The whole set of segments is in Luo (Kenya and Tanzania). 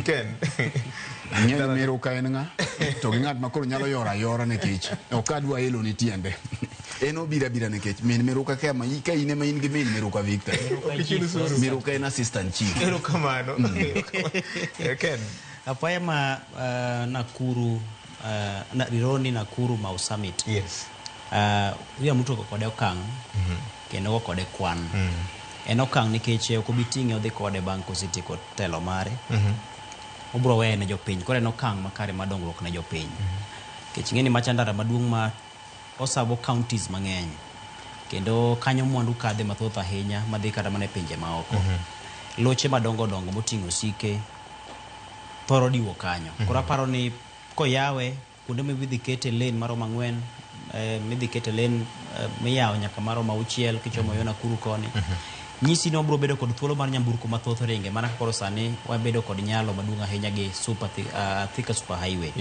Ken. Ing'eyo ni Miruka en ng'a? To gi ng'at ma koro nyalo yoro ayora nikech ok adwa elo ni tiende. En obiro abira nikech min Miruka ka ma ka in ema in gi min Miruka Victor. Ok ichul osuru. Miruka en assistant chief. Erokamano. Erokamano. Ken. Apaya ma Nakuru Rironi Nakuru Mau Summit. William Ruto ogo kode okang' kendo ogo kode kwan. En okang' nikech ok obi ting'e odhi kode bang' kosetieko telo mare. Obro weye ne jopiny. Koro en okang' makare mar dongruok ne jopiny. Nikech ing'e ni macha ndara maduong' ma osavo counties mang'eny. Kendo kanyo mwandu kadhe mathoth ahinya madhi kata mana e pinje maoko. Loche madongo dongo moting'o osike thoro diwo kanyo. Koro aparo ni koyawe kuonde midhi kete lane maromo 4, midhi kete lane miyawo nyaka maromo 6 kichomo yo Nakuru koni. Nyisi ni wabiro bedo kod thuolo mar nyamburko mathoth ringe mana kaka koro sani wabedo kod nyalo maduong' ahinya gi super Thika Super Highway.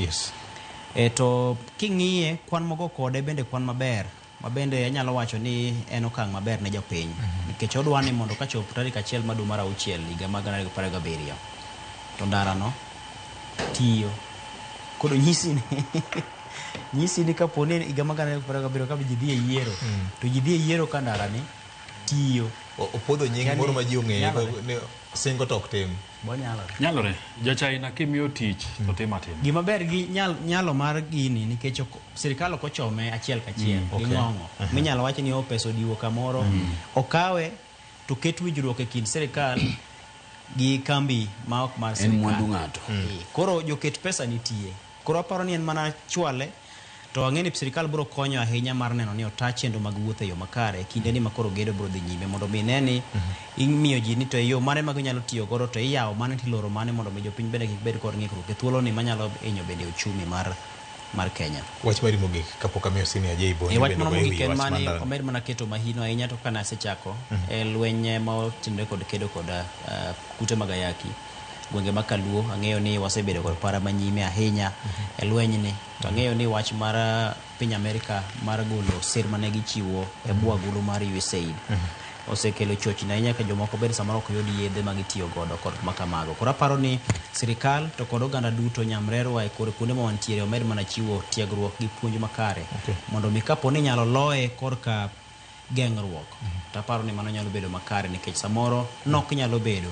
To king'iye kwan mogo kode bende kwan maber ma bende anyalo wacho ni en okang' maber ne jopiny nikech odwa ni mondo kachop tarik 1 mar dwe mar 6 higa mar 2027 to ndarano tiyo. Koro nyisi ni kapo ni higa mar 2027 ka ji dhi e yiero to ji dhi e yiero ka ndarani tiyo. Opodho nying Yani, moro ma ji ong'eyo nyalore. ni singo to ok tim. Bonyalore. Nyalore. Ja-China kimiyo tich to timo atima. Gima ber gi nyalo mar gini nikech sirikal ok ochome achiel kachiel gi ng'ong'o. Minyalo wach ni o pesa odiwo kamoro. Okawe to ket winjruok e kind sirikal gi kambi ma ok mar En sirikal. mwandu ng'ato. Koro joket pesa nitie. Koro aparo ni en mana chwale to ang'e ni sirikal biro konyo ahinya mar neno ni ota chenro mag wuoth e yo makare kinde ni ma koro gedo biro dhi nyime mondo mi ne ni imiyo ji ni to e yo mane ma ginyalo tiyo godo to iyawo mane to iloro mane mondo mi jopiny bende kik bed kod ng'ikruok e thuolo ni manyalo hinyo bende uchumi mar Kenya. Wach mari mogik kapok amiyo Senior J Bonyo E wach bende mano ogoyo mogik wiye en wach mani mar ndara. omed mana keto mahino ahinya to kane asechako e lweny ma otenore kod kedo kod kute mag ayaki gwenge ma Kaluo ang'eyo ni wasebedo kod para manyime ahinya e lweny ni to ang'eyo ni wach mar piny Amerika mar golo sir mane gichiwo e bwo agulu mar USAID osekelo chochni ahinya ka jomoko bende samoro ok yud yedhe ma gitiyo godo kod makamago. Koro aparo ni sirikal to kod oganda duto nyamrerwa e kor kuonde ma wantiere omed mana chiwo tiegruok gi puonj makare mondo mi kapo ni inyalo loye korka geng'ruok to aparo ni mano nyalo bedo makare nikech samoro nok nyalo bedo.